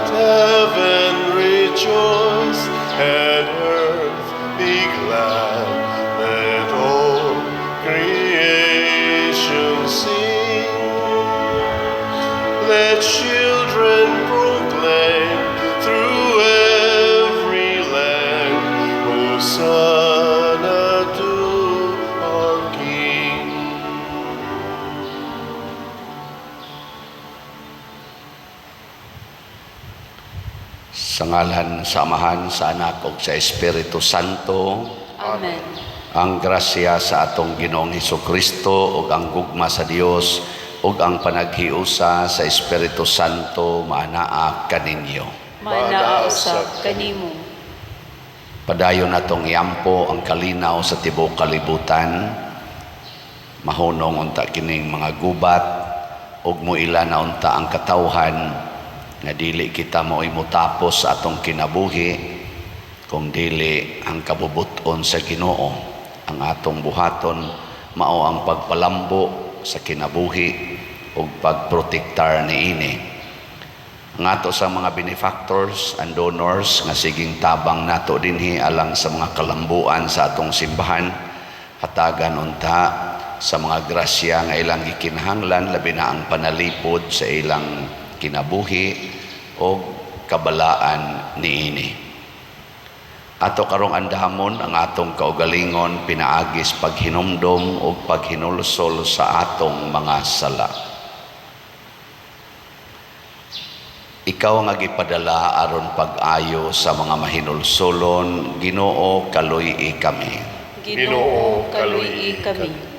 Let heaven rejoice and earth be glad. Let all creation sing. Let children proclaim through every land, Hosanna to our King. Sa ngalan sa Amahan, sa Anak ug sa Espiritu Santo. Amen. Ang grasya sa atong Ginoong Hesukristo ug ang gugma sa Dios ug ang panaghiusa sa Espiritu Santo maanaa kaninyo. Maanaa usab kanimo. Padayon natong iampo ang kalinaw sa tibuok kalibutan. Mahunong unta kining mga gubat ug muila na unta ang katawhan nga dili kita mao'y motapos sa atong kinabuhi kung dili ang kabubut-on sa Ginoo. Ang atong buhaton mao ang pagpalambo sa kinabuhi ug pagprotektar niini. Ang ato sa mga benefactors and donors nga siging tabang nato dinhi alang sa mga kalambuan sa atong simbahan, hatagan unta sa mga grasya nga ilang gikinahanglan, labi na ang panalipod sa ilang kinabuhi o kabalaan niini. Ato karong andamon ang atong kaugalingon pinaagis paghinumdom o paghinulsol sa atong mga sala. Ikaw nga gipadala aron pag-ayo sa mga mahinulsolon, Ginoo, kaluy-i kami. Ginoo, kaluy-i kami.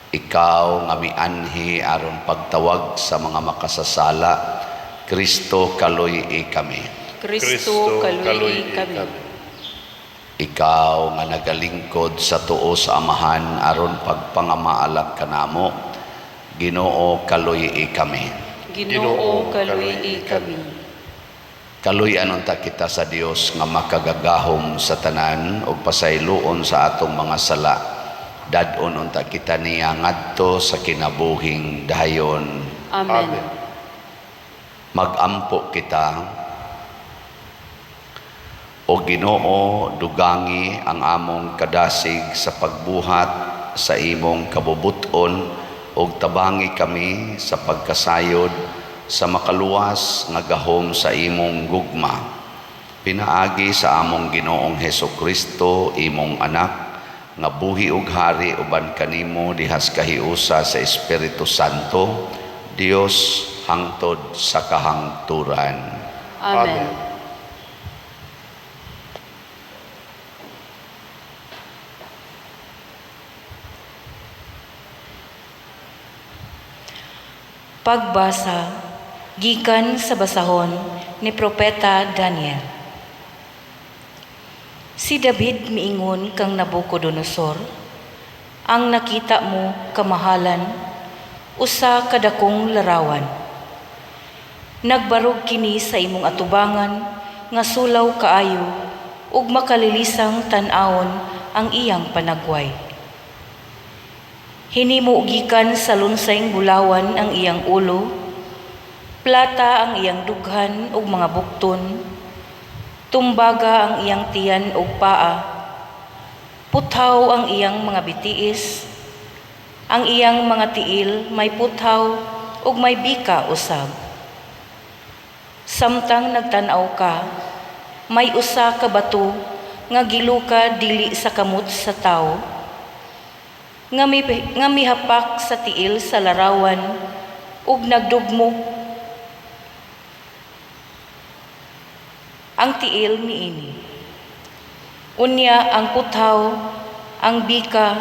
Ikaw nga mianhi aron pagtawag sa mga makasasala, Kristo, kaluy-i kami. Kristo, kaluy-i kami. Ikaw nga nagalingkod sa tuo sa Amahan aron pagpangamaalak kanamo, Ginoo, kaluy-i kami. Ginoo, kaluy-i kami. Kaluy-an unta kita sa Dios nga makagagahom sa tanan ug pasayloon sa atong mga sala. Dad-on unta kita niya ngadto sa kinabuhing dayon. Amen. Amen. Magampo kita. O Ginoo, dugangi ang among kadasig sa pagbuhat sa imong kabubuton ug tabangi kami sa pagkasayod sa makaluwas nga gahom sa imong gugma. Pinaagi sa among Ginoong Hesukristo, imong anak, nga buhi ug hari uban kanimo dihas kahiusa sa Espiritu Santo, Dios hangtod sa kahangturan. Amen. Amen. Pagbasa gikan sa basahon ni Propeta Daniel. Si David miingon kang Nabucodonosor, ang nakita mo kamahalan, usa ka dakong larawan. Nagbarog kini sa imong atubangan nga sulaw kaayo ug makalilisang tan-awon ang iyang panagway. Hinimo gikan sa lunsayng bulawan ang iyang ulo, plata ang iyang dughan ug mga bukton, tumbaga ang iyang tiyan ug paa, puthaw ang iyang mga bitiis, ang iyang mga tiil may puthaw ug may bika usab. Samtang nagtan-aw ka, may usa ka bato nga giluka dili sa kamot sa tawo, nga mihapak sa tiil sa larawan ug nagdugmok ang tiil niini. Unya ang puthaw, ang bika,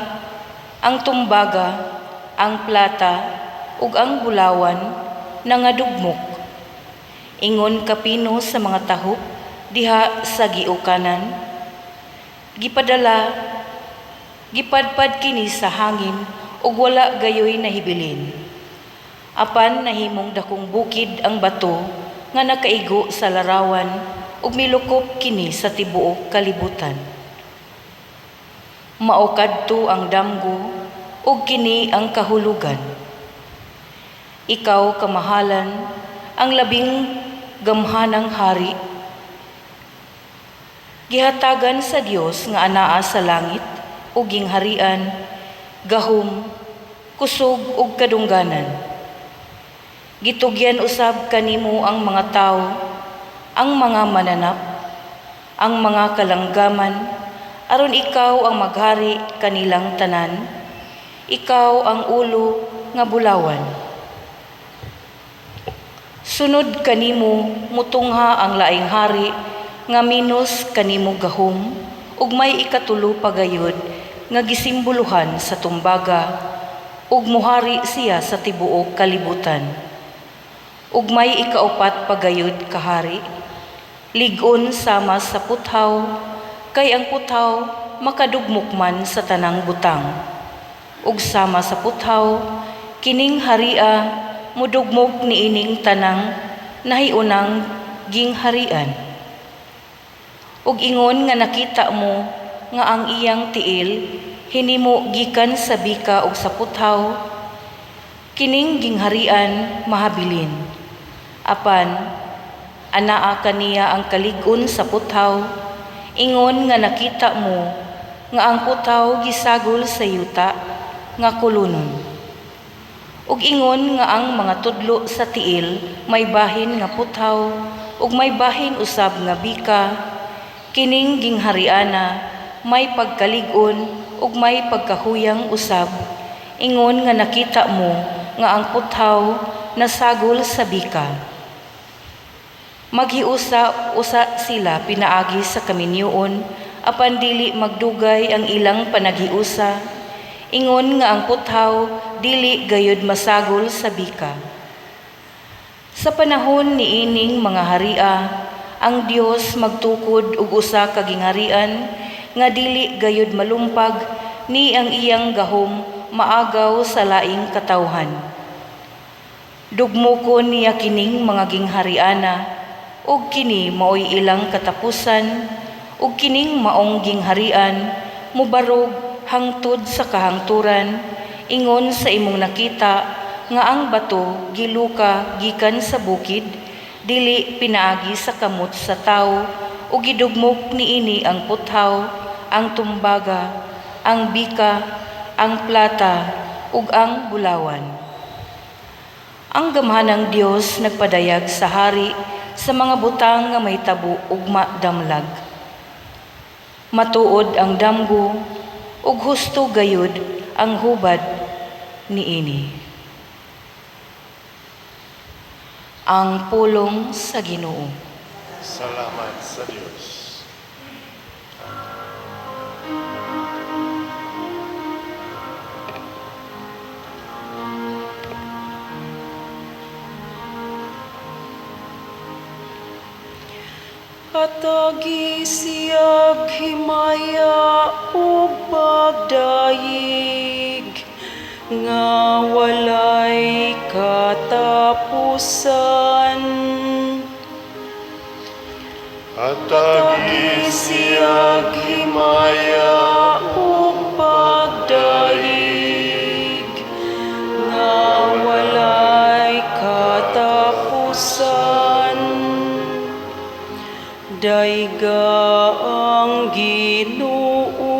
ang tumbaga, ang plata ug ang bulawan nangadugmok. Ingon kapino sa mga tahop diha sa giukanan, gipadpad kini sa hangin ug wala gayoy nahibilin. Apan nahimong dakong bukid ang bato nga nakaigo sa larawan ug milukop kini sa tibuok kalibutan. Mao kadto ang damgo ug kini ang kahulugan. Ikaw, kamahalan, ang labing gamhanang hari. Gihatagan sa Dios nga anaa sa langit ug gingharian, gahom, kusog ug kadungganan. Gitugyan usab kanimo ang mga tawo, ang mga mananap, ang mga kalanggaman, aron ikaw ang maghari kanilang tanan. Ikaw ang ulo nga bulawan. Sunod kanimo mutungha ang laing hari nga minus kanimo gahom, ug may ikatulo pa gayud nga gisimboluhan sa tumbaga, ug muhari siya sa tibuok kalibutan. Ug may ikaupat pa gayud ka hari, lig-on sama sa puthaw, kay ang puthaw makadugmok man sa tanang butang. Ug sama sa puthaw, kining haria mudugmok niining tanang nahiunang gingharian. Ug ingon nga nakita mo nga ang iyang tiil hinimo gikan sa bika ug sa puthaw, kining gingharian mahabilin. Apan anaa kaniya ang kalig-on sa puthaw, ingon nga nakita mo nga ang puthaw gisagol sa yuta nga kulunon. Ug ingon nga ang mga tudlo sa tiil may bahin nga puthaw ug may bahin usab nga bika, kining ginghariana may pagkalig-on ug may pagkahuyang usab, ingon nga nakita mo nga ang puthaw nasagol sa bika. Maghiusa usa sila pinaagi sa kaminyoon, apan dili magdugay ang ilang panaghiusa, ingon nga ang puthaw dili gayud masagol sa bika. Sa panahon niining mga haria, ang Dios magtukod og usa ka gingharian nga dili gayud malumpag ni ang iyang gahom maagaw sa laing katawhan. Dugmokon niya kining mga ginghariana, ug kini maoy ilang katapusan, ug kining maong gingharian mobarog hangtod sa kahangturan, ingon sa imong nakita nga ang bato giluka gikan sa bukid, dili pinaagi sa kamot sa tawo, ug gidugmok niini ang puthaw, ang tumbaga, ang bika, ang plata, ug ang bulawan. Ang gamhanang Dios nagpadayag sa hari sa mga butang nga mahitabo ugma damlag. Matuod ang damgo ug husto gayud ang hubad niini. Ang pulong sa Ginoo. Salamat sa Dios. Hatagi siyag himaya ug pagdayig nga walay katapusan. Hatagi siyag himaya ug pagdayig nga walay katapusan. Dayga ang Ginoo,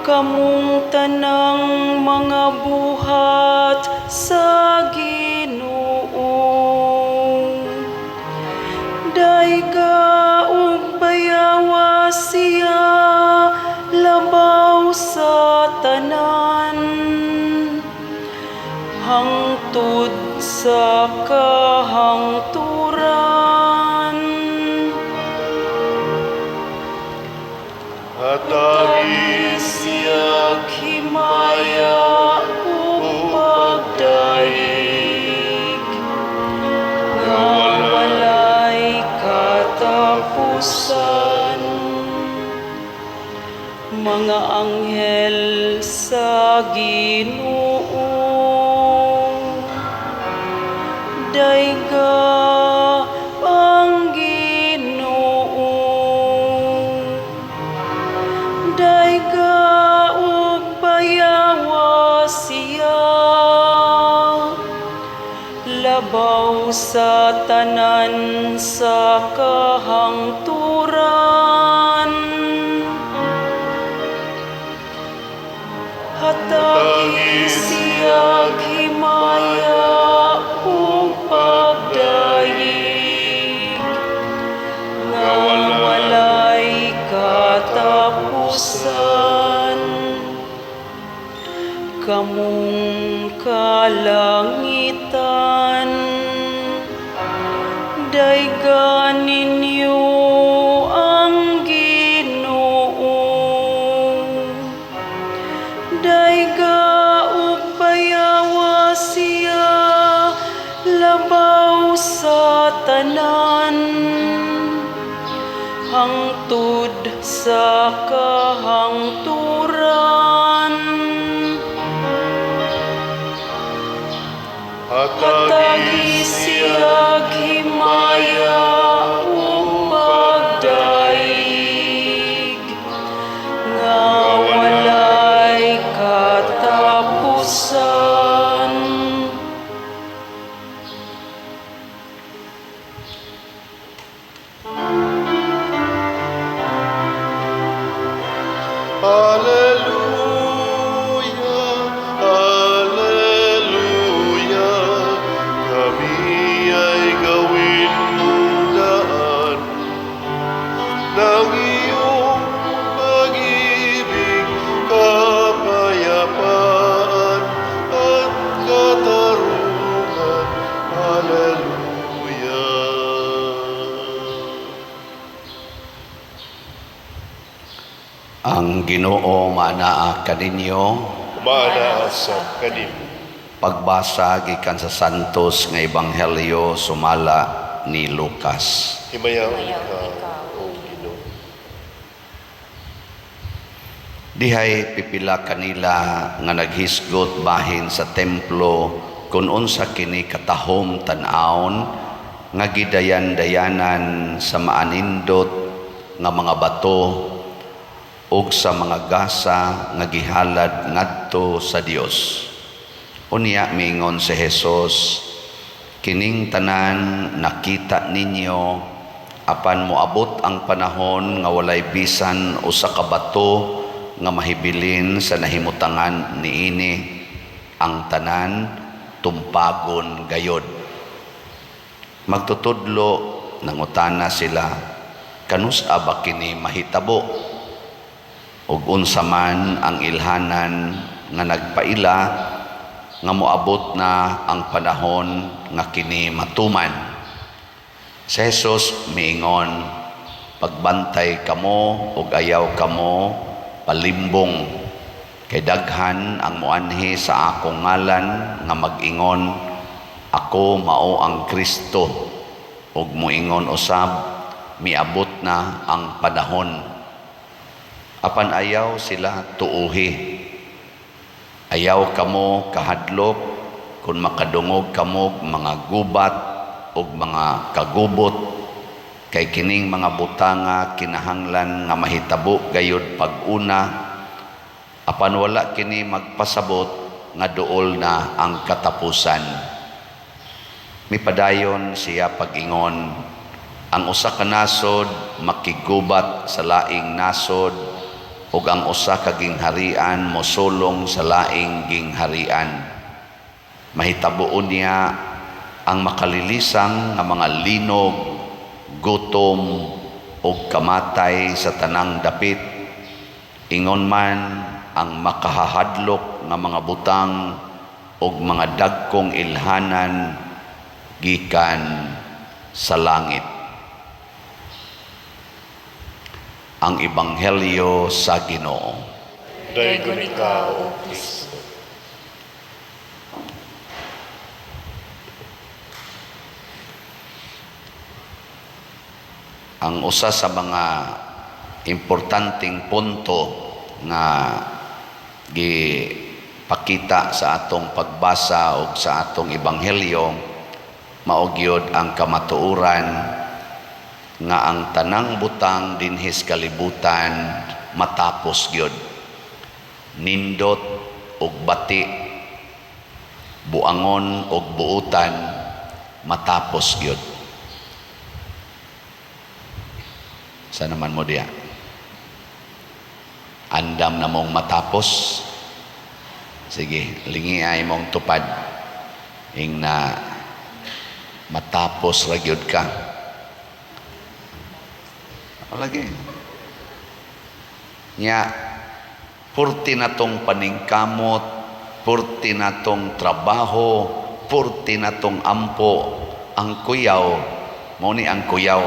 kamong tanang mga buhat sa Ginoo. Dayga ug bayawa siya labaw sa tanan, hangtod sa kahangturan. Hatagi siyag himaya ug pagdayig nga walay katapusan. Mga anghel sa Ginoo, dayga ang Ginoo. Dayga ug bayawa siya Labaw sa tanan sa kahangturan. Hatagi siya himaya ug pagdayeg nga walay katapusan. Kamong kalangitan, daygan ninyo ang Ginoo. Dayga ug bayawa siya labaw sa tanan, hangtod sa kahangturan. Hatagi siya himaya ug pagdayeg nga walay katapusan. Alleluia, Alleluia, kami ay gawin mong daan ng iyong pag-ibig, kapayapaan at katarungan. Alleluia. Ang Ginoo maanaa kaninyo. Maanaa sa kanimo. Pagbasa gikan sa Santos nga Ebanghelyo sumala ni Lucas. Himayaon ikaw, O Ginoo. Dihay pipila kanila nga naghisgot bahin sa templo kun unsa kini katahom tan-awon nga gidayan-dayanan sa maanindot nga mga bato ug sa mga gasa nga gihalad ngadto sa Dios. Unya miingon si Jesus, kining tanan nakita ninyo, apan moabot ang panahon nga walay bisan usa ka bato nga mahibilin sa nahimutangan niini, ang tanan tumpagon gayod. Magtutudlo nangutana sila, kanus-a ba kini mahitabo? Ug unsa man ang ilhanan nga nagpaila nga moabot na ang panahon nga kini matuman? Si Jesus miingon, pagbantay kamo ug ayaw kamo palimbong, kay daghan ang moanhi sa akong ngalan nga mag-ingon, ako mao ang Kristo, ug moingon usab, miabot na ang panahon. Apan ayaw sila tuuhi. Ayaw kamo kahadlok kung makadungog kamo mga gubat ug mga kagubot, kay kining mga butanga kinahanglan nga mahitabo gayud pag-una, apan wala kini magpasabot nga duol na ang katapusan. Mipadayon siya pag-ingon, ang usa ka nasod makigubat sa laing nasod, ug ang usa ka gingharian mosulong sa laing gingharian. Mahitabuon niya ang makalilisang nga mga linog, gutom ug kamatay sa tanang dapit. Ingon man ang makahahadlok nga mga butang ug mga dagkong ilhanan gikan sa langit. Ang Ebanghelyo sa Ginoo. Daygon ikaw, O Kristo. Ang usa sa mga importanteng punto nga gipakita sa atong pagbasa og sa atong ebanghelyo mao gyud ang kamatuoran nga ang tanang butang dinhi sa kalibutan matapos gyud. Nindot og bati, buangon og buutan, Matapos gyud. Sa naman mo diya? Andam na mong matapos? Sige, lingi ay mong tupad. Ing na matapos ra gyud ka. Lagi. Nya, purti na tong paningkamot, purti na tong trabaho, purti na tong ampo, ang kuyaw, mao ni ang kuyaw.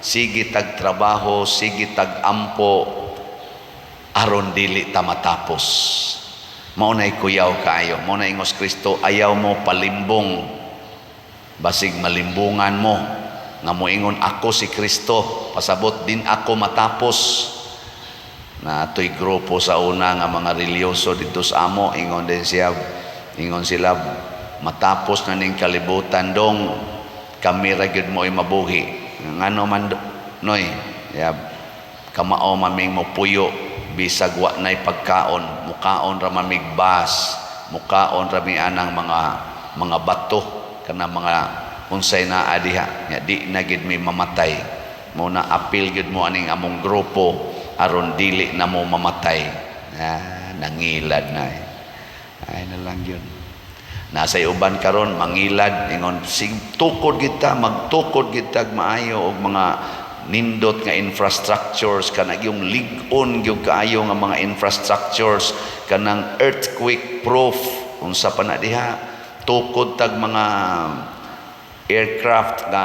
Sige tag trabaho, sige tag ampo, aron dili ta matapos. Mao na'y kuyaw kaayo. Mao na ingos Kristo, ayaw mo palimbong. Basig malimbungan mo nga moingon ako si Kristo, pasabot din ako matapos. Na atoy grupo sa una nga mga religyoso dito sa amo, ingon din siya, ingon sila, matapos na ning kalibutan dong, kami ra gyud mo'y mabuhi. Ngano man noy, ya, kamao maming mopuyo bisag wa nay pagkaon, mukaon ra mamig bas, mukaon ra mi anang mga bato kana mga unsay naa diha, nya di na gid mi mamatay. Mo na apil gid mo aning among grupo aron dili na mo mamatay. Nangilad na eh. Ay na lang yun. Nasa uban karon mangilad ingon sig tukod kita, magtukod kita maayo og mga nindot nga infrastructures, kanang yung lig-on gyud kaayo nga mga infrastructures, kanang earthquake proof, unsa pa na diha, tukod tag mga aircraft nga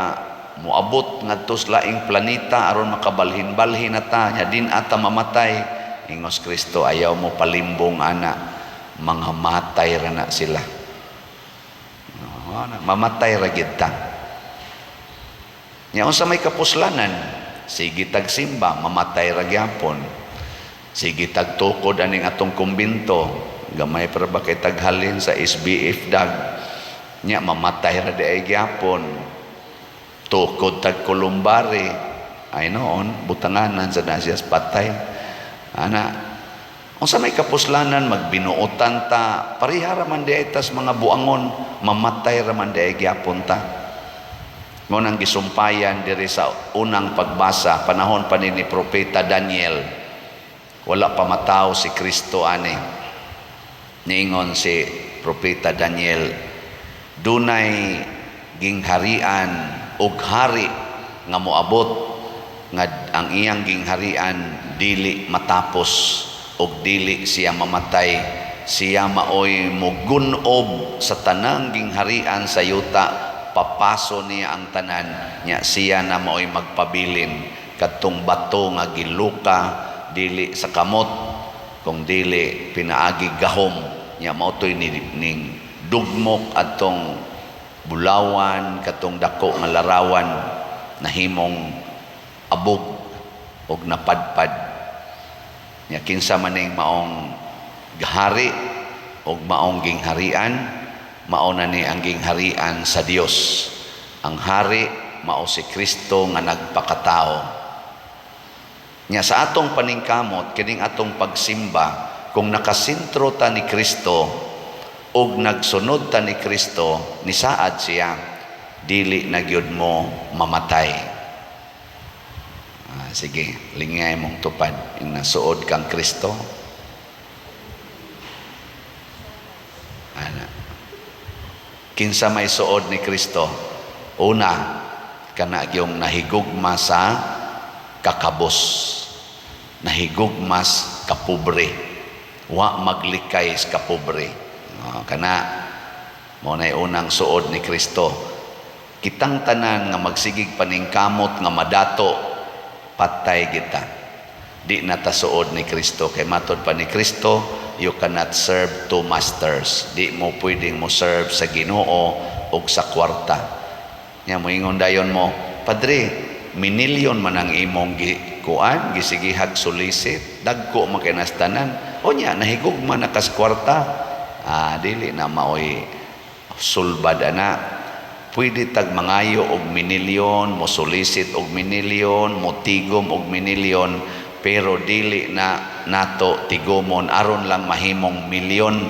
moabot ngadto sa laing planeta aron makabalhin-balhin na ta, nya din ata mamatay. Ingos Kristo, ayaw mo palimbong ana, mga matay ra na sila. No, na, mamatay ra gid ta. Nya unsa may kapuslanan? Sige tag simba, mamatay ra gyapon. Sige tag tukod aning atong kumbinto, gamay para ba kay taghalin sa SBF dag. Nya mamatay ra di ay gyapon. Tukod tag kolumbari, ay noon butanganan sa nasiyas patay. Ana, unsa may kapuslanan, magbinuotan ta, pareha ra man di ay tas mga buangon, mamatay ra man di ay gyapon ta. Mao nang gisumpayan diri sa unang pagbasa, panahon pa ni Propeta Daniel, wala pa mataw si Kristo ani. Niingon si Propeta Daniel, dunay gingharian og hari nga moabot nga ang iyang gingharian dili matapos og dili siya mamatay. Siya maoy mogun-ob sa tanang gingharian sa yuta, papaso niya ang tanan, nya siya na maoy magpabilin kadtong bato nga giluka dili sa kamot kung dili pinaagi gahom, nya mao toy ning dugmok adtong bulawan katong dako nga larawan nahimong abog og napadpad. Nya kinsa man ning maong gahari og maong gingharian, mao na ni ang gingharian sa Dios. Ang hari mao si Kristo nga nagpakatao. Nya sa atong paningkamot kining atong pagsimba, kung nakasentro ta ni Kristo ug nagsunod ta ni Kristo, nisaad siya dili na gyud mo mamatay. Sige, lingay mong tupad ing nasuod kang Kristo. Ana. Kinsa may suod ni Kristo? Una, kana gyung nahigugma sa kakabos, nahigugmas kapobre, wa maglikay sa kapobre. Kana mao nay unang suod ni Kristo. Kitang tanan nga magsigig paningkamot nga madato, patay kita. Di na ta suod ni Kristo. Kay matod pa ni Kristo, you cannot serve two masters. Di mo pwedeng mo serve sa Ginoo og sa kwarta. Nya moingon dayon mo, Padre, minilyon man ang imong gikuan, gisigihag sulisit, dagko man kay nastanan. O nya, nahigugma na kas kwarta. Dili na maoy sulbad ana. Pwede tag mangayo og minilyon, mo sulisit og minilyon, mo tigom og minilyon, pero dili na nato tigomon aron lang mahimong milyon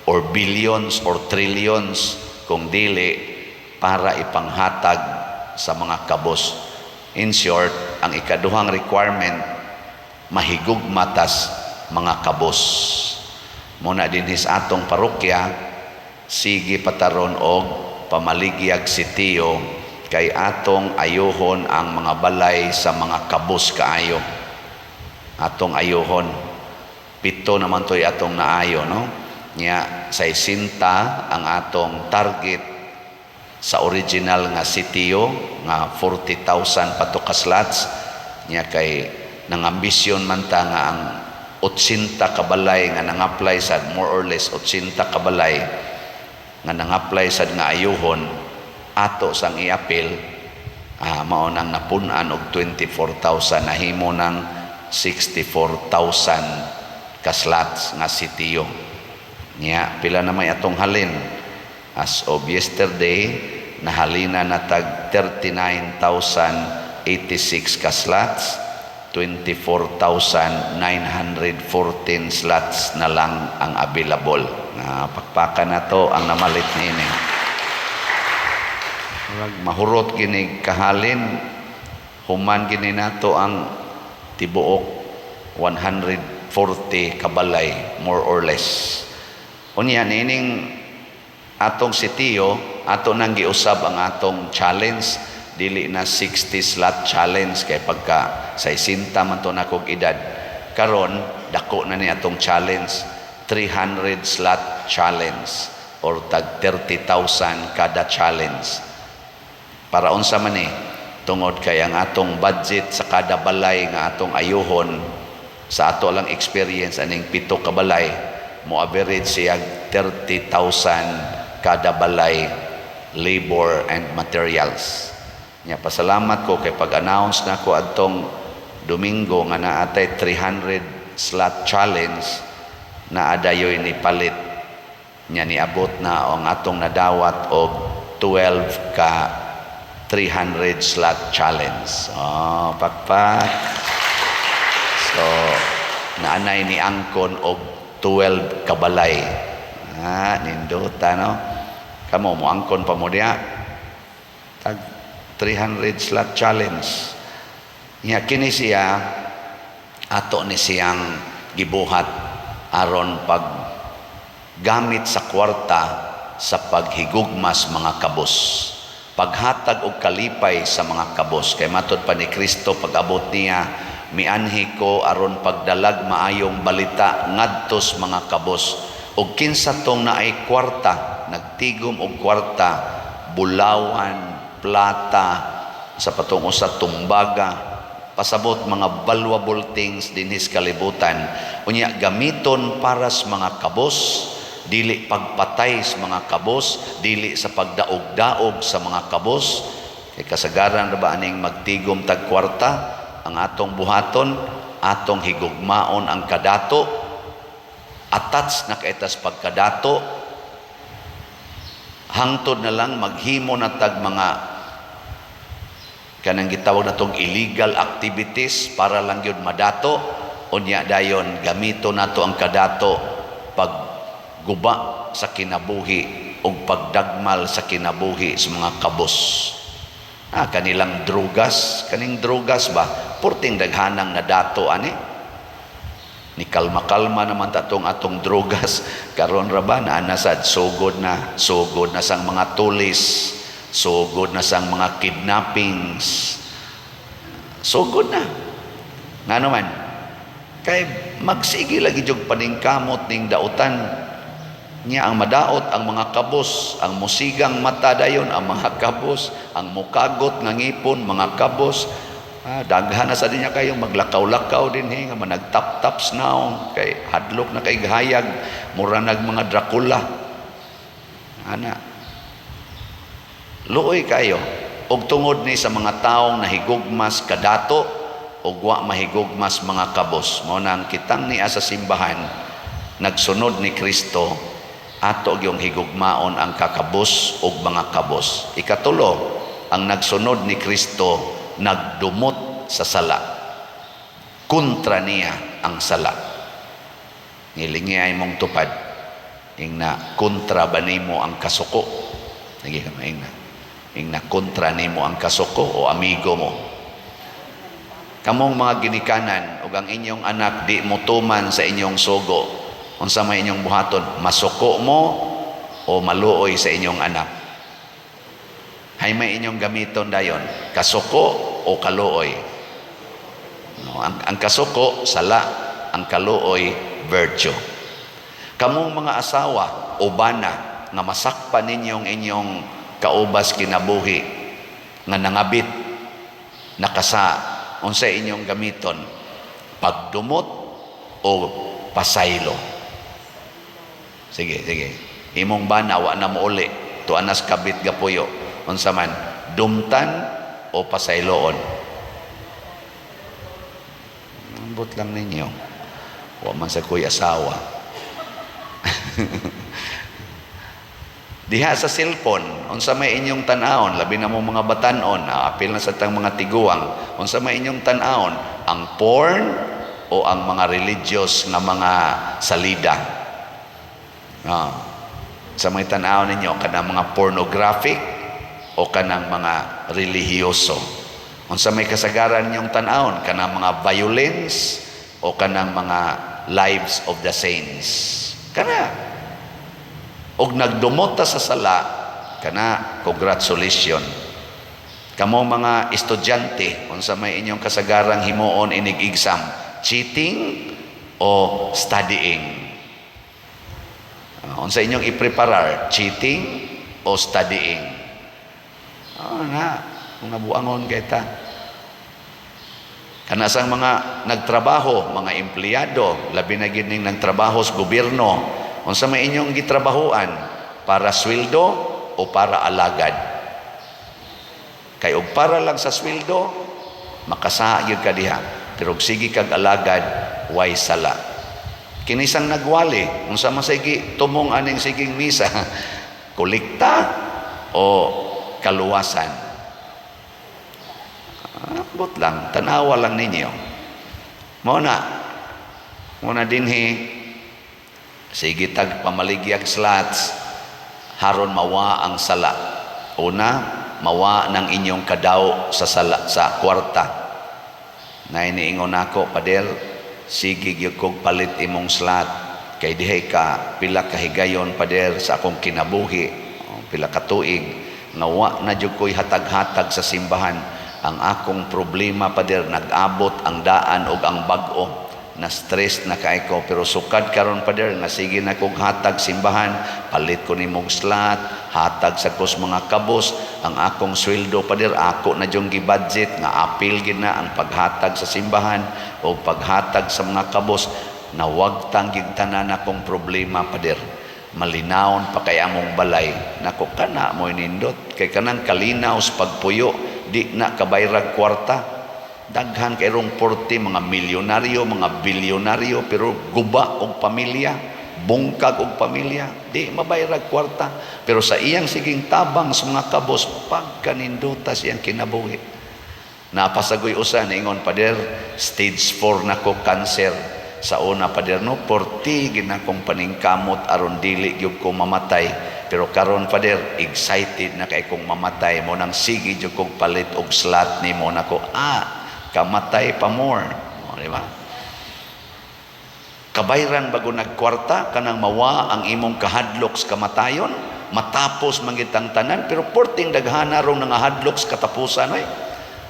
or billions or trillions. Kung dili, para ipanghatag sa mga kabos. In short, ang ikaduhang requirement, mahigugma tas mga kabos. Muna dinhi sa atong parokya, sige pa ta ron og pamaligyag sitiyo kay atong ayuhon ang mga balay sa mga kabos kaayo. Atong ayuhon. 7 naman to'y atong naayo, no? Nya, 60 ang atong target sa original nga sitiyo nga 40,000 pa to ka slots. Nya kay nangambisyon man ta nga ang 80 kabalay nga nang-apply sad, more or less 80 kabalay nga nang-apply sad nga ayuhon ato sang iapil, mao nang napun-an og 24,000, nahimo nang 64,000 ka slots nga sitiyo. Nya pila na may atong halin? As of yesterday, nahalina na tag 39,086 ka slots, 24,914 slots na lang ang available. Na pakpakan na to ang namalit niini. Murag mahurot kini kahalin, human kini nato ang tibuok 140 kabalay, more or less. Unya nining atong sitiyo, ato nang giusab ang atong challenge, dili na 60 slot challenge kay pagka 60 man to nakog edad. Karon dako na ni atong challenge, 300 slot challenge or tag 30,000 kada challenge. Para unsa man ni? Tungod kay ang atong budget sa kada balay nga atong ayuhon, sa ato lang experience aning 7 ka balay, mo average siya 30,000 kada balay, labor and materials. Nya pasalamat ko kay pag-announce na ko adtong Domingo nga naatay 300 slot challenge, na adayoy ni palit. Nya niabot na ang atong nadawat og 12 ka 300 slot challenge. Oh, pakpak. So, naanay ni angkon og 12 kabalay. Nindota, no? Kamo, mo angkon pa mo diya. Tag 300 slot challenge. Nya kini siya, ato ni siyang gibuhat aron pag gamit sa kwarta sa paghigugmas mga kabos, paghatag og kalipay sa mga kabos. Kay matod pa ni Kristo pag-abot niya, "Mianhi ko aron pagdalag maayong balita ngadtos mga kabos." Og kinsa tong naay kwarta, nagtigom og kwarta, bulawan, plata, sa patong usa tumbaga, pasabot mga valuable things dinhi sa kalibutan, unya gamiton para sa mga kabos, dili pagpatay sa mga kabos, dili sa pagdaog-daog sa mga kabos. Kay kasagaran ra ba aning magtigom tag kwarta, ang atong buhaton, atong higugmaon ang kadato, attached na kay tas pagkadato, hangtod na lang maghimo na tag mga kanang gitawag natong illegal activities para lang gyud madato. Unya dayon gamito nato ang kadato pagguba sa kinabuhi ug pagdagmal sa kinabuhi sa mga kabos. Kanilang drugas, kaning drugas ba, purting daghanang nadato ani. Ni kalma-kalma naman tatong atong drugas karon ra ba naa na sad sugod na sang mga tulis, sugod na sang mga kidnappings. Sugod na. Ngano man? Kay magsige lagi jud paningkamot ning dautan. Nya ang madaot ang mga kabos, ang musigang mata dayon ang mga kabos, ang mukagot nga ngipon mga kabos. Daghan na sa dinya kayo maglakaw-lakaw din he nga managtap-taps now kay hadlok na kay gahayag, mura nag mga Dracula. Ana. Luoy kayo og tungod ni sa mga taong nahigugmas kadato og wa mahigugmas mga kabos. Mao nang kitang niya sa simbahan nagsunod ni Kristo, ato gyung higugmaon ang kakabos og mga kabos. Ikatulo, ang nagsunod ni Kristo nagdumot sa sala. Kontra niya ang sala. Ngilingi ay mong tupad. Ingna, kontra ba nimo ang kasuko? Sige ka, ingna. Ing nakontra nimo ang kasuko o amigo mo. Kamong mga ginikanan ug ang inyong anak di mo tuman sa inyong sugo, unsa may inyong buhaton? Masuko mo o maluoy sa inyong anak? Hay may inyong gamiton dayon, kasuko o kaluoy? No, ang kasuko sala, ang kaluoy virtue. Kamong mga asawa o bana nga masakpan ninyong inyong kaubas kinabuhi nga nangabit, nakasa, unsa inyong gamiton? Pagdumot o pasaylo? Sige, sige. Imong bana wa na mouli, tuanas kabit gapuyo. Unsa man, dumtan o pasayloon? Ambot lang ninyo. Wa man sa ko'y asawa. Diha sa cellphone, unsa may inyong tan-awon, labi na mo mga batanon, apil na sa tang mga tiguang, unsa may inyong tan-awon, ang porn o ang mga religious nga mga salida? Sa may tan-awon ninyo, kanang mga pornographic o kanang mga relihiyoso? Unsa may kasagaran ninyong tan-awon, kanang mga violence o kanang mga lives of the saints? Kana. Og nagdumot ta sa sala, kana, congratulations. Kamo mga estudyante, unsa may inyong kasagarang himuon inig exam, cheating o studying? Unsa inyong ipreparar, cheating o studying? Oh, na, mga buangon kay ta. Kana sang mga nagtrabaho, mga empleyado, labi na gid ning nagtrabaho sa gobyerno, unsa may inyong gitrabahoan, para sweldo o para alagad? Kay og para lang sa sweldo, makasaa gyud ka diha. Pero og sige kag alagad, way sala. Kinisang nagwali, unsa man sige tumong aning siging misa, kolekta o kaluwasan? Ambot lang, tanawa lang ninyo. Mao na dinhi, sige tag pamaligyag slots, haron mawa ang sala. Una, mawa ng inyong kadaw sa sala, sa kwarta. Nainiingon nako, "Pader, sige gyud kog palit imong slot kay dihay ka pila ka higayon, pader, sa akong kinabuhi, pila ka tuig nga wa na jud ko'y hatag-hatag sa simbahan. Ang akong problema, pader, nag-abot ang daan og ang bag-o, na stress na kay ko, pero sukad karon, pader, nga sige na kog hatag simbahan, palit ko nimong slot, hatag sa kos mga kabos. Ang akong sweldo, pader, ako na jung gi-budget nga apil gid na ang paghatag sa simbahan o paghatag sa mga kabos. Nawagtang gid tanan akong problema, pader, malinawon pa kay among balay." Nako, kana mo nindot kay kanang kalinaw sa pagpuyo, di na kabayrag kwarta. Daghan kay rong porte, mga milyonaryo, mga bilyonaryo, pero guba og pamilya, bungkag og pamilya, di mabayrag kwarta, pero sa iyang siging tabang sa mga kabos, pagkaninduta siyang kinabuhi. Napasagoy usa niingon, "Pader, stage 4 na ko cancer. Sa una, pader, no, porti ginakong paningkamot aron dili gyud ko mamatay. Pero karon, pader, excited na kay kong mamatay mo nang sige jud kog palit og slot nimo." Nako, kamatay pa more. O, di ba? Kabayran bago nagkwarta kanang mawa ang imong kahadlok sa kamatayon, matapos mangitang tanan, pero porting daghana rong nangahadlok sa katapusan, ay.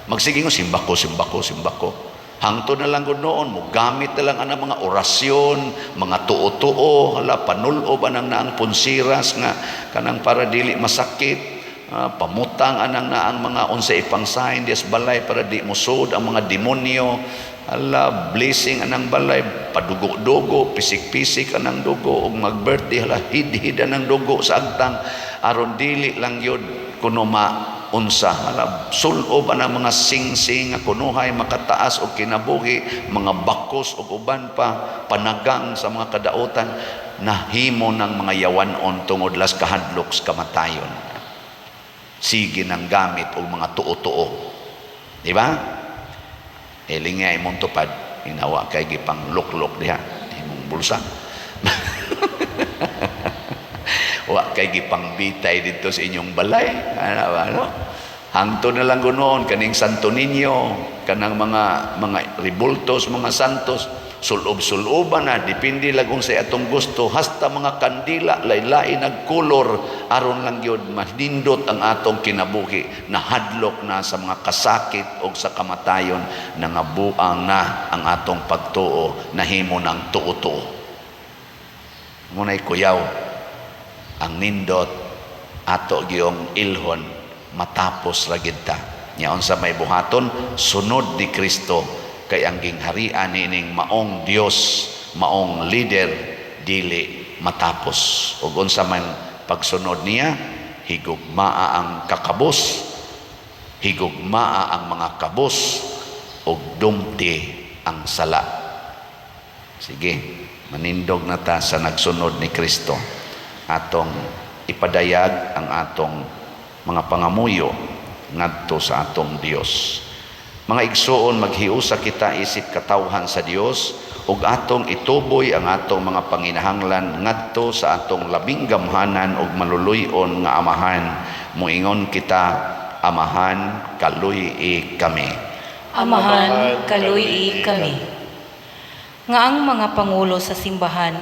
Magsige ngo simba ko, simba ko, simba ko. Hangtod na lang gud noon, mo gamit na lang anang mga orasyon, mga tuo-tuo, hala, panulob anang naang punsiras nga kanang para dili masakit, pamutang anang naang mga unsa ipang sign dias balay para di musod ang mga demonyo, hala, blessing anang balay, padugo-dugo, pisik-pisik anang dugo, ug mag-birthday, hala, hid-hid anang dugo sa agtang aron dili lang yun kuno ma unsa, hala, sulob anang mga singsing nga kunuhay makataas og kinabuhi, mga bakos og uban pa, panagang sa mga kadautan, nahimo ng mga yawanon tungod las kahadlok sa kamatayon. Sige ng gamit og mga tuo-tuo, di ba? Eling nga imong tupad, inawa kay gipang luklok diha imong bulsa. Wa kay gipangbitay dito sa inyong balay. Ano ba, no? Hangto na lang gunoon kaning Santo Niño, kanang mga ribultos, mga santos, sulob-suloban na, depende lang kung sa atong gusto, hasta mga kandila, lain-lain nagkulor, aron lang yun, manindot ang atong kinabuhi, nahadlok na sa mga kasakit o sa kamatayon, nangabuang na ang atong pagtuo, nahimo ng tuo-tuo. Muna'y kuyaw, ang nindot, ato giyong ilhon, matapos ra gid ta. Nya unsa may buhaton, sunod ni Kristo, kay ang gingharian niining maong Dios, maong leader, dili matapos. Ug unsa man pagsunod niya, higugmaa ang kakabos, higugmaa ang mga kabos, ug dumti ang sala. Sige, manindog na ta sa nagsunod ni Kristo. Atong ipadayag ang atong mga pangamuyo ngadto sa atong Dios. Mga igsuon, maghiusa kita isip katawhan sa Dios ug atong ituboy ang atong mga panginahanglan ngadto sa atong labing gamhanan ug maluluy-on nga Amahan. Muingon kita, Amahan, kaluy-i kami. Amahan, kaluy-i kami. Nga ang mga pangulo sa simbahan,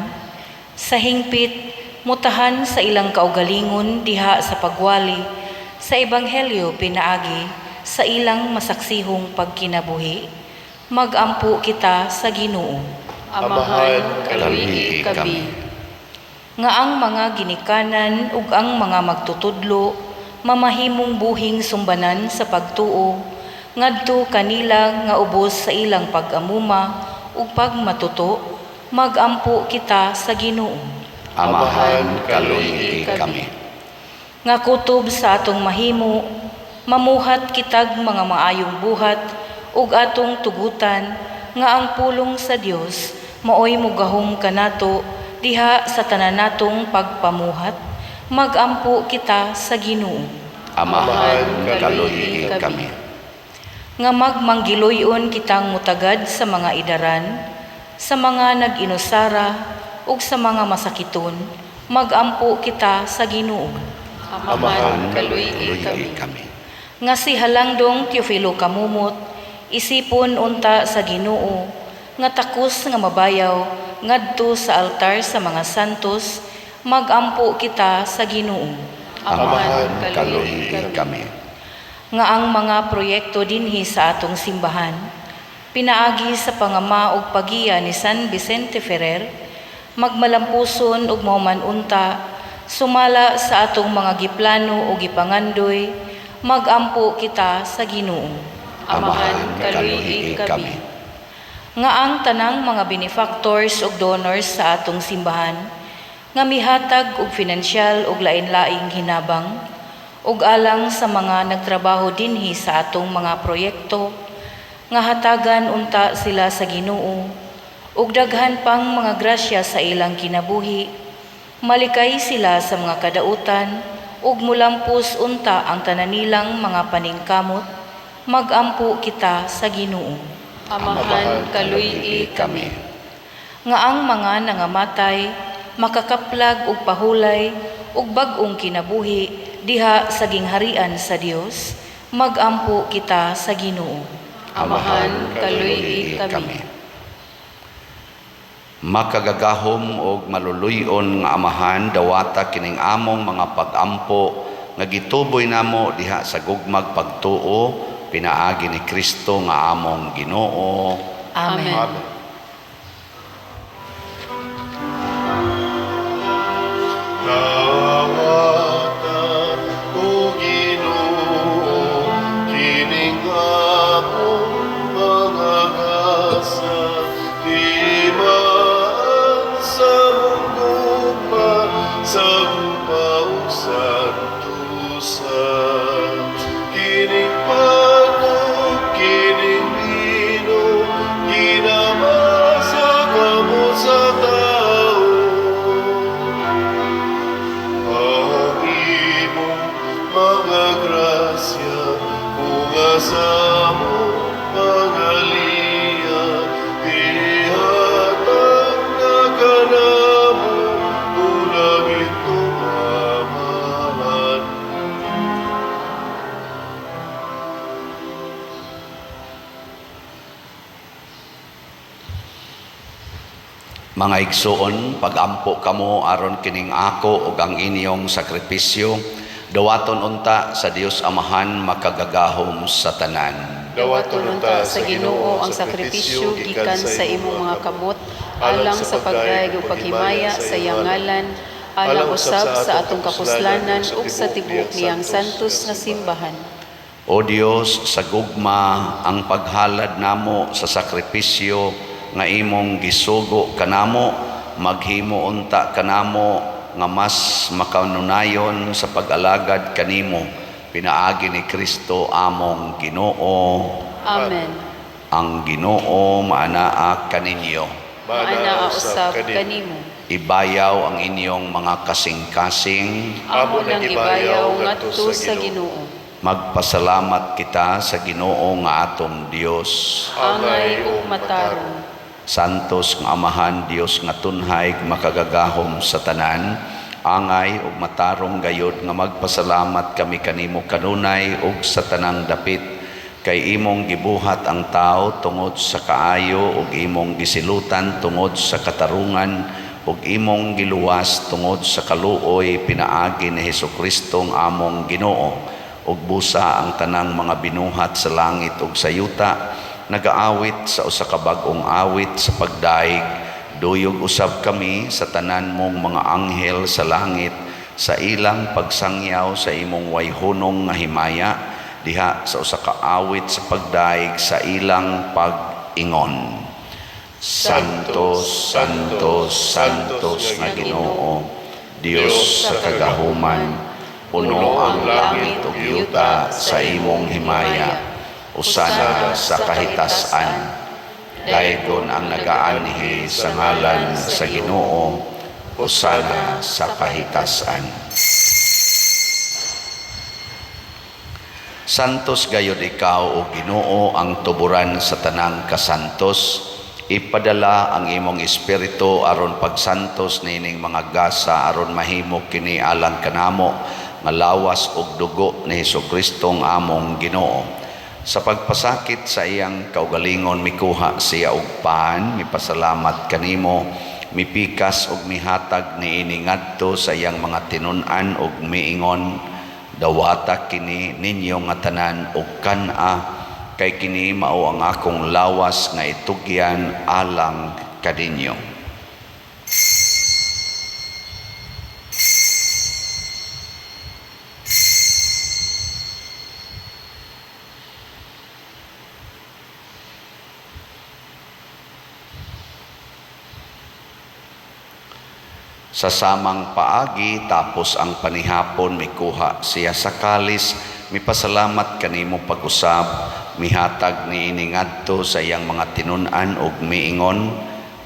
sa hingpit, mutahan sa ilang kaugalingon diha sa pagwali, sa ebanghelyo pinaagi, sa ilang masaksihong pagkinabuhi, magampo kita sa Ginoo. Amahan, kaluy-i kami. Nga ang mga ginikanan ug ang mga magtutudlo mamahimong buhing sumbanan sa pagtuo ngadto kanila nga ubos sa ilang pag-amuma ug pagmatuto, magampo kita sa Ginoo. Amahan, kaluy-i kami. Nga kutob sa atong mahimo, mamuhat kitag mga maayong buhat ug atong tugutan nga ang pulong sa Dios maoy mugahom kanato diha sa tanan natong pagpamuhat, magampo kita sa Ginoo. Amahan, kaluy-i kami. Nga magmanggiloy-on kitang mutagad sa mga idaran, sa mga nag-inusara ug sa mga masakiton, magampo kita sa Ginoo. Amahan, kaluy-i kami. Kami. Nga si Halangdong Teofilo Camomot, isipon unta sa Ginoo, nga takos nga mabayaw ngadto sa altar sa mga santos, magampo kita sa Ginoo. Amahan, kaluy-i kami. Nga ang mga proyekto dinhi sa atong simbahan, pinaagi sa pangama ug pagiya ni San Vicente Ferrer, magmalampuson ug mahuman unta sumala sa atong mga giplano o gipangandoy, magampo kita sa Ginoo. Amahan, kaluy-i kami. Nga ang tanang mga benefactors ug donors sa atong simbahan nga mihatag og finansyal ug lain-laing hinabang ug alang sa mga nagtrabaho dinhi sa atong mga proyekto, nga hatagan unta sila sa Ginoo ug daghan pang mga grasya sa ilang kinabuhi, malikay sila sa mga kadautan ug mulampos unta ang tanan nilang mga paningkamot, magampo kita sa Ginoo. Amahan, kaluy-i kami. Nga ang mga nangamatay makakaplag og pahulay ug bag-ong kinabuhi diha sa gingharian sa Dios, magampo kita sa Ginoo. Amahan, kaluy-i kami. Makagagahom og maluluy-on nga Amahan, dawata kining among mga pagampo nga gituboy namo diha sa gugmag pagtuo pinaagi ni Kristo nga among Ginoo. Amen. Amen. Dawata, o Ginoo, kining among mga gasa, timaan sa mong gugma, sa gugma ug santusa. Kining pan ug kining bino, ginama sa kamot sa tao. Ang imong mga grasya, bunga sa among pangaliya, ihatag na kanamo, unang ito. Mga igsuon, pagampo kamo aron kining ako ug ang inyong sakripisyo dawaton unta sa Dios Amahan makagagahom sa tanan. Dawaton unta sa Ginoo ang sakripisyo gikan sa imong mga kamot alang sa pagdayeg ug paghimaya sa iyang ngalan, alang usab sa atong kapuslanan ug sa tibuok niyang santos nga simbahan. O Dios, sa gugma ang paghalad namo sa sakripisyo nga imong gisugo kanamo, maghimo unta kanamo nga mas makanunayon sa pag-alagad kanimo pinaagi ni Kristo among Ginoo. Amen. Ang Ginoo maanaa kaninyo. Maanaa usab kanimo. Ibayaw ang inyong mga kasing-kasing. Amo nang ibayaw ngadto sa Ginoo. Magpasalamat kita sa Ginoo nga atong Dios. Angay ug matarong. Santos nga Amahan, Dios nga tunhay, makagagahom sa tanan, angay ug matarong gayod nga magpasalamat kami kanimo kanunay ug sa tanang dapit, kay imong gibuhat ang tao tungod sa kaayo ug imong gisilutan tungod sa katarungan ug imong giluwas tungod sa kaluoy pinaagi ni Hesukristo ang among Ginoo. Ug busa ang tanang mga binuhat sa langit ug sa yuta nagaawit sa usa ka bag-ong awit sa pagdaig. Duyog usab kami sa tanan mong mga anghel sa langit sa ilang pagsangyaw sa imong wayhunong nga himaya diha sa usa ka awit sa pagdaig sa ilang pag-ingon. Santo, Santo, Santos nga Ginoo, Dios sa kagahuman, puno ang langit ug yuta sa imong himaya. Usana sa kahitasan. Daygon ang nagaanhi sa ngalan sa Ginoo, usana sa kahitasan. Santos gayod ikaw, o Ginoo, ang tuburan sa tanang kasantos. Ipadala ang imong espiritu aron pagsantos niining mga gasa aron mahimo kini alang kanamo nga lawas ug dugo ni Hesukristo ang among Ginoo. Sa pagpasakit sa iyang kaugalingon mikuha siya og pan, mipasalamat kanimo, mipikas ug mihatag niini ngadto sa iyang mga tinun-an ug miingon, dawata kini ninyo nga tanan ug kan-a, kay kini mao ang akong lawas nga itugyan alang kaninyo. Sa samang paagi, tapos ang panihapon, mikuha siya sa kalis, mipasalamat kanimo pag-usab, mihatag niini ngadto sa iyang mga tinun-an ug miingon,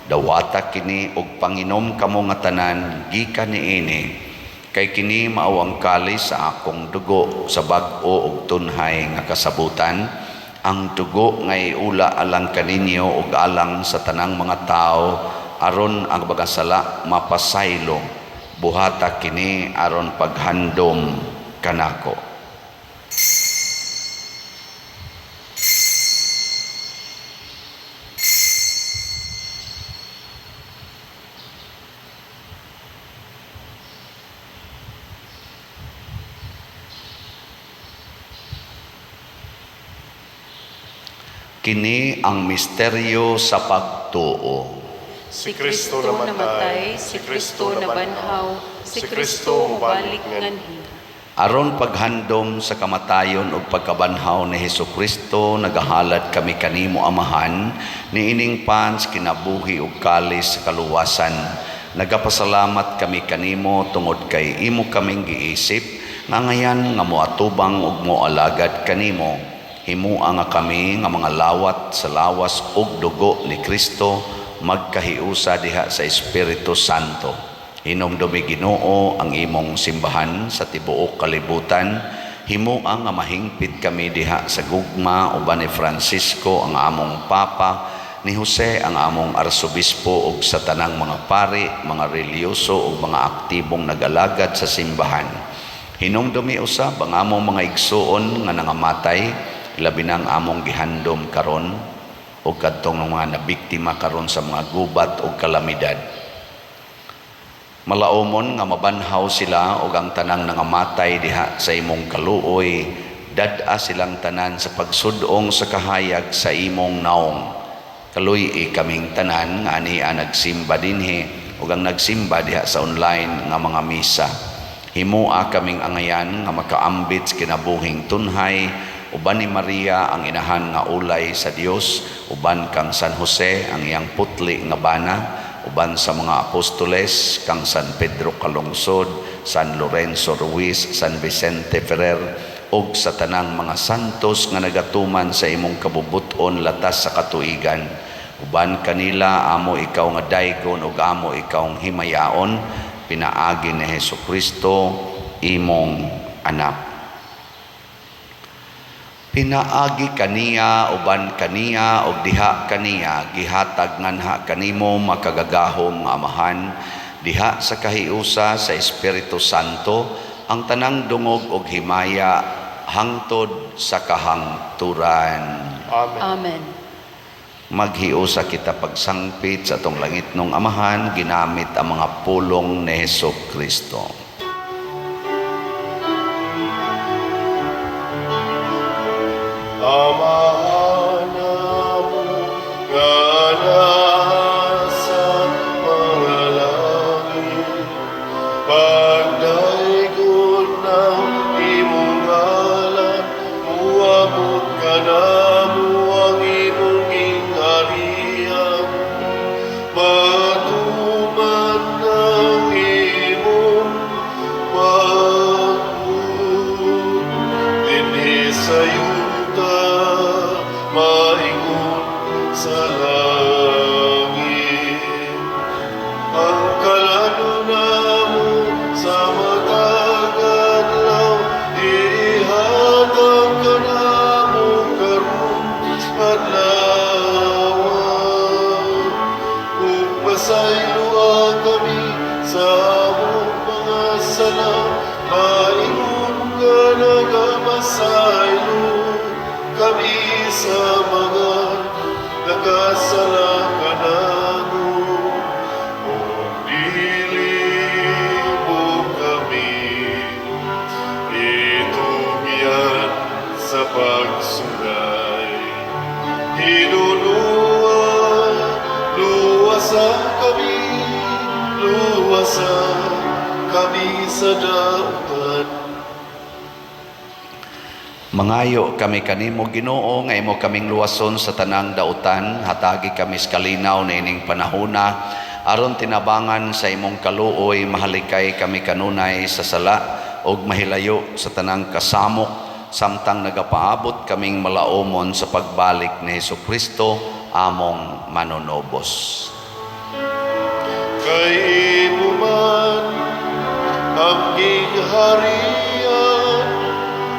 dawata kini ug panginom kamo nga tanan gikan niini, kay kini mao ang kalis sa akong dugo sa bag-o ug tunhay nga kasabutan, ang dugo nga iula alang kaninyo ug alang sa tanang mga tawo aron ang mga sala mapasaylo. Buhata kini aron paghandom kanako. Kini ang misteryo sa pagtuo. Si Kristo namatay, si Kristo nabanhaw, si Kristo mobalik nganhi. Aron paghandom sa kamatayon ug pagkabanhaw ni Hesukristo, nagahalad kami kanimo Amahan, niining pans kinabuhi ug kalis sa kaluwasan. Nagapasalamat kami kanimo tungod kay imo kaming giisip, nga ngayan nga moatubang ug moalagad kanimo. Himua nga kami nga mga lawat sa lawas ug dugo ni Kristo, magkahiusa diha sa Espiritu Santo. Hinumdumi Ginoo ang imong simbahan sa tibuok kalibutan. Himua nga mahingpit kami diha sa gugma uban ni Francisco ang among Papa, ni Jose ang among Arsobispo ug sa tanang mga pari, mga relihiyoso ug mga aktibong nag-alagad sa simbahan. Hinumdumi usab ang among mga igsuon nga nangamatay, labi na ang among gihandom karon, ug kadtong mga nabiktima karon sa mga gubat ug kalamidad. Malaumon nga mabanhaw sila ug ang tanang nangamatay diha sa imong kaluoy, dad-a silang tanan sa pagsud-ong sa kahayag sa imong naong. Kaluy-i kaming tanan nga ania nagsimba dinhi ug ang nagsimba diha sa online nga mga misa. Himoa kaming angayan nga makaambit sa kinabuhing tunhay uban ni Maria, ang inahan nga ulay sa Dios, uban kang San Jose, ang iyang putli nga bana, uban sa mga apostoles, kang San Pedro Calungsod, San Lorenzo Ruiz, San Vicente Ferrer ug sa tanang mga santos nga nagatuman sa imong kabubut-on latas sa katuigan. Uban kanila, amo ikaw nga daygon ug amo ikaw himayaon pinaagi ni Hesus Kristo, imong anak. Pinaagi kaniya, uban kaniya ug diha kaniya, gihatag nganha kanimo, makagagahom nga Amahan, diha sa kahiusa sa Espiritu Santo, ang tanang dungog ug himaya hangtod sa kahangturan. Amen. Amen. Maghiusa kita pagsangpit sa atong langitnong Amahan ginamit ang mga pulong ni Hesus Kristo. Amahan namo nga nasa mga langit, pagdaygon ang imong ngalan, muabot kanamo ang imong gingharian, matuman ang imong pagbuot dinhi sa yuta maingon sa langit. Ang kalan-on namo sa matag adlaw ihatag kanamo karon adlaw. Ug pasayloa kami sa among mga sala maingon nga nagapasaylo kami sa mga nakasala kanamo. Ug dili mo kami itugyan sa pagsugay. Hinunua, luwasa kami, luwasa kami sa dautan. Mangayo kami kanimo, Ginoo, nga imo kaming luwason sa tanang dautan. Hatagi kami sa kalinaw niining panahona aron tinabangan sa imong kaluoy mahalikay kami kanunay sa sala ug mahilayo sa tanang kasamok samtang nagapaabot kaming malaumon sa pagbalik ni Hesus Kristo, among manunobos. Kay imo man ang gingharian,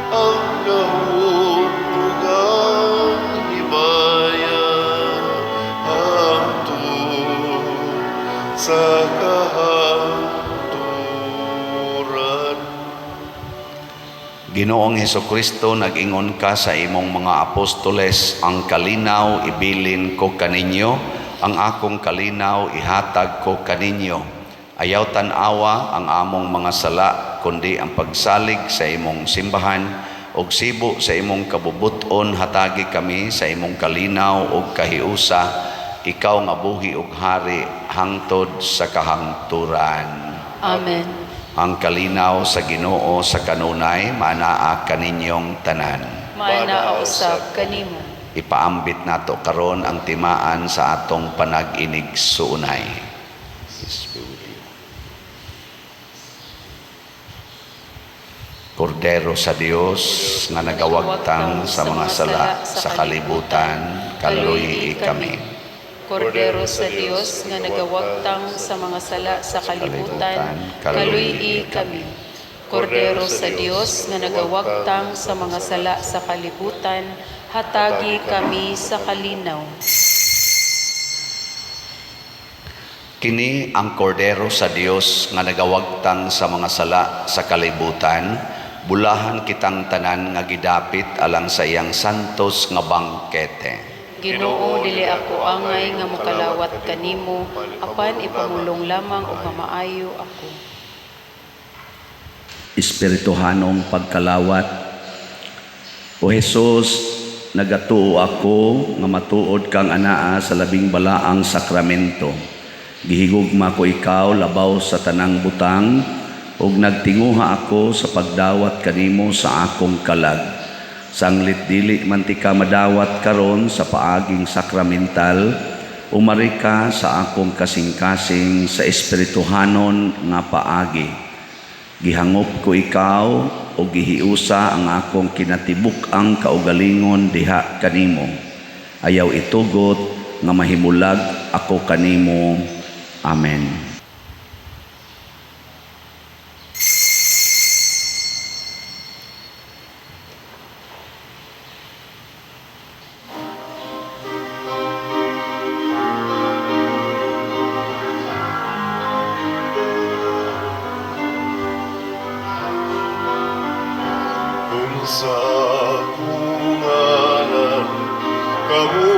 ang gahom ug ang himaya hangtod sa kahangturan. Ginoong Hesukristo, nag-ingon ka sa imong mga apostoles, "Ang kalinaw ibilin ko kaninyo, ang akong kalinaw ihatag ko kaninyo." Ayaw tan-awa ang among mga sala, kundi ang pagsalig sa imong simbahan, ug sibo sa imong kabubuton hatagi kami sa imong kalinaw ug kahiusa, ikaw nga buhi ug hari hangtod sa kahangturan. Amen. Ang kalinaw sa Ginoo sa kanunay maanaa kaninyong tanan. Maanaa usab kanimo. Ipaambit nato karon ang timaan sa atong panag-inigsuonay. Peace be with you. Kordero sa Dios nga nagawagtang sa mga sala sa kalibutan, kaluy kami. Kordero sa Dios nga nagawagtang sa mga sala sa kalibutan, kaluy kami. Kordero sa Dios nga nagawagtang sa mga sala sa kalibutan, hatagi kami sa kalinaw. Kini ang Kordero sa Dios nga nagawagtang sa mga sala sa kalibutan, bulahan kitang tanan nga gidapit alang sa iyang santos nga bangkete. Ginoo, dili ako angay nga mokalawat kanimo, apan ipamulong lamang ug mamaayo ako. Espirituhanong pagkalawat. O Hesus, nagatuo ako nga matuod kang anaa sa labing balaang sakramento. Gihigugma ko ikaw labaw sa tanang butang ug nagtinguha ako sa pagdawat kanimo sa akong kalag. Sanglit dili man tika madawat karon sa paaging sakramental, umari ka sa akong kasing-kasing sa espirituhanon nga paagi. Gihangop ko ikaw o gihiusa ang akong kinatibuk-ang kaugalingon diha kanimo. Ayaw itugot nga mahimulag ako kanimo. Amen. Kung sa akong ngalan kamo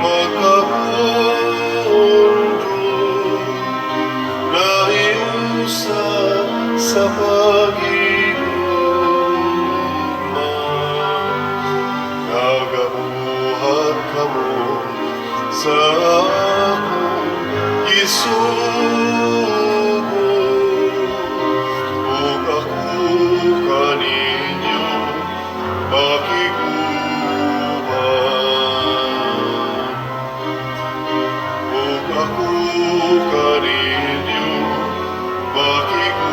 makapondo, nahiusa sa paghigugma, nagabuhat kamo sa akong gisugo, ug ako kaninyo makig-uban. Ug ako kaninyo makig-uban.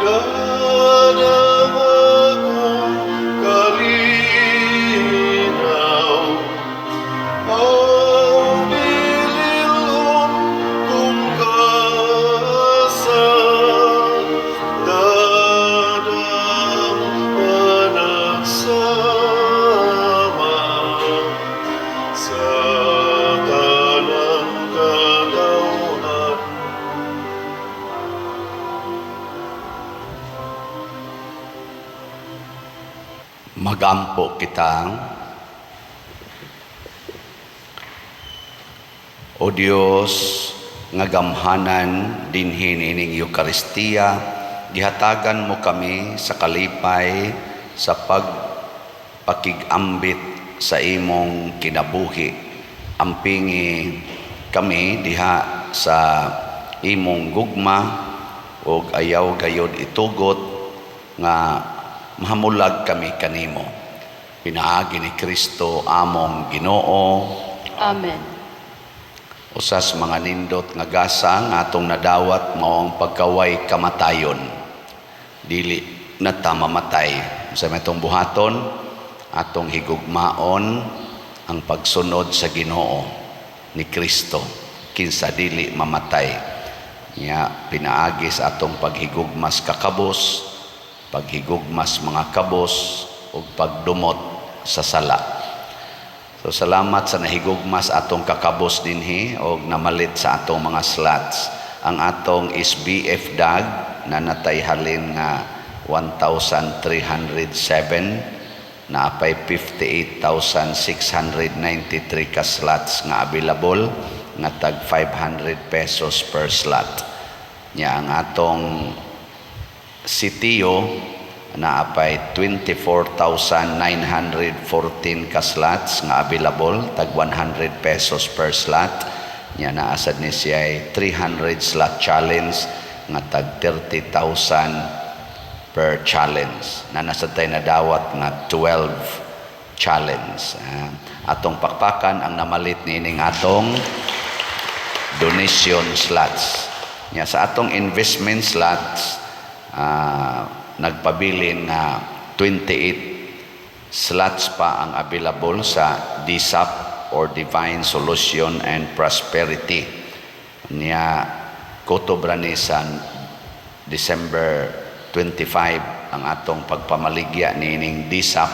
Dalang akong kalinaw, ang bililon kong kasa, dadang panagsama sa tanang katawhan. Magampo kita. O Dios, nga gamhanan dinhi niining Eukaristiya, gihatagan mo kami sa kalipay sa pagpakig-ambit sa imong kinabuhi. Ampingi kami diha sa imong gugma ug ayaw gayod itugot nga mahamulag kami kanimo. Pinaagi ni Kristo among Ginoo. Amen. Usas mga nindot nga gasa nga atong nadawat mao ang pagkaway kamatayon. Dili na ta mamatay. Sa may itong buhaton, atong higugmaon ang pagsunod sa Ginoo ni Kristo, kinsa dili mamatay. Nya pinaagi sa atong paghigugmas kakabos, paghigugmas mga kabos ug pagdumot sa sala. So salamat sa nahigugmas atong kakabos dinhi og namalit sa atong mga slots. Ang atong SBF DAG na natay halin nga 1,307, naapay 58,693 ka slots nga available nga tag 500 pesos per slot. Nya ang atong CTO naapay 24,914 ka slots nga available tag 100 pesos per slot. Nya naasad ni siya 300 slot challenge nga tag 30,000 per challenge. Na nasad tay nadawat nga 12 challenge. Atong pakpakan ang namalit niining atong donation slots. Nya sa atong investment slots, nagpabilin nga 28 slots pa ang available sa DSAP or Divine Solution and Prosperity. Nya kutob ra ni sa December 25 ang atong pagpamaligya niining DSAP,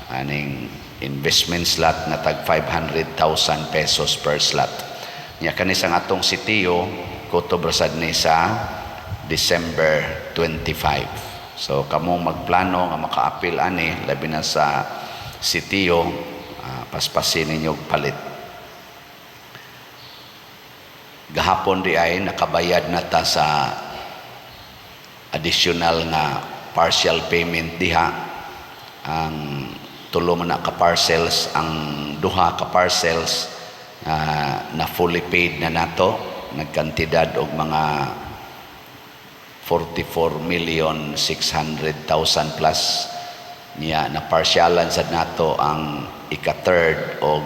aning investment slot nga tag 500,000 pesos per slot. Nya kani sa atong sitiyo kutob ra sad ni sa December 25. So kamong magplano nga makaapil ani, labi na sa sitio, paspasin ninyo og palit. Gahapon di ay nakabayad na ta sa additional nga partial payment diha. Ang tulo man na ka parcels, ang duha ka parcels na fully paid na nato, nagkantidad og mga 44,600,000 plus niya. Na partialan sad nato ang ika-third og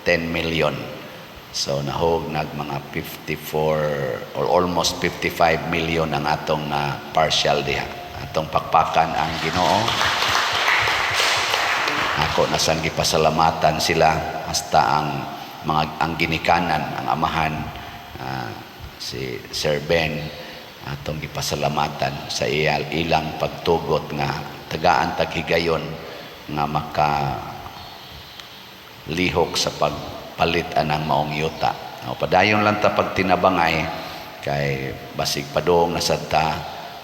10 million, so nahog nag mga 54 or almost 55 million ang atong na partial diha. Atong pakpakan ang Ginoo. Ako nasan gipasalamatan sila, hasta ang mga ang ginikanan, ang amahan, si Sir Ben, atong gipasalamatan sa iya ilang pagtugot nga tagaan taghigayon nga maka lihok sa pagpalit anang maong yuta. O, padayon lang ta pagtinabangay kay basig padung na sad ta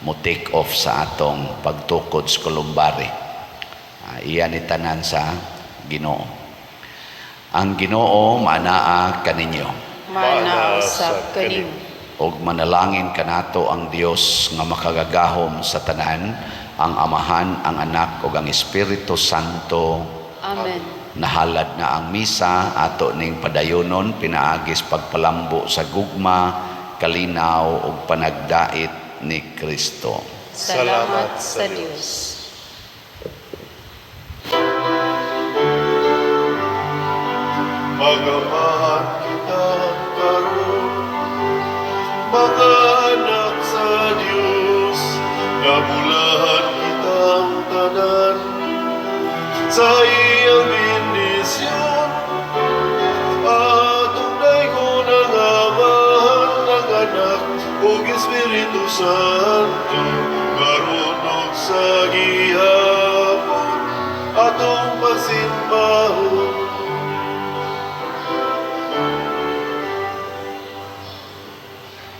mo take off sa atong pagtukod sa columbary. Iya ni tanan sa Ginoo. Ang Ginoo maanaa kaninyo. Maanaa usab kanimo. Og manalangin kanato ang Dios nga makagagahom sa tanan, ang Amahan, ang Anak ug ang Espiritu Santo. Amen. Nahalad na ang misa, ato ning padayonon pinaagis pagpalambo sa gugma, kalinaw ug panagdait ni Kristo. Salamat sa Dios. Magamahan kita karon, mga anak sa Dios, nabulahan kitang tanan sa iyang bendisyon. Atong daygon ang Amahan, ang Anak, ug Espiritu Santo, karon ug sa gihapon, atong pasimbahon.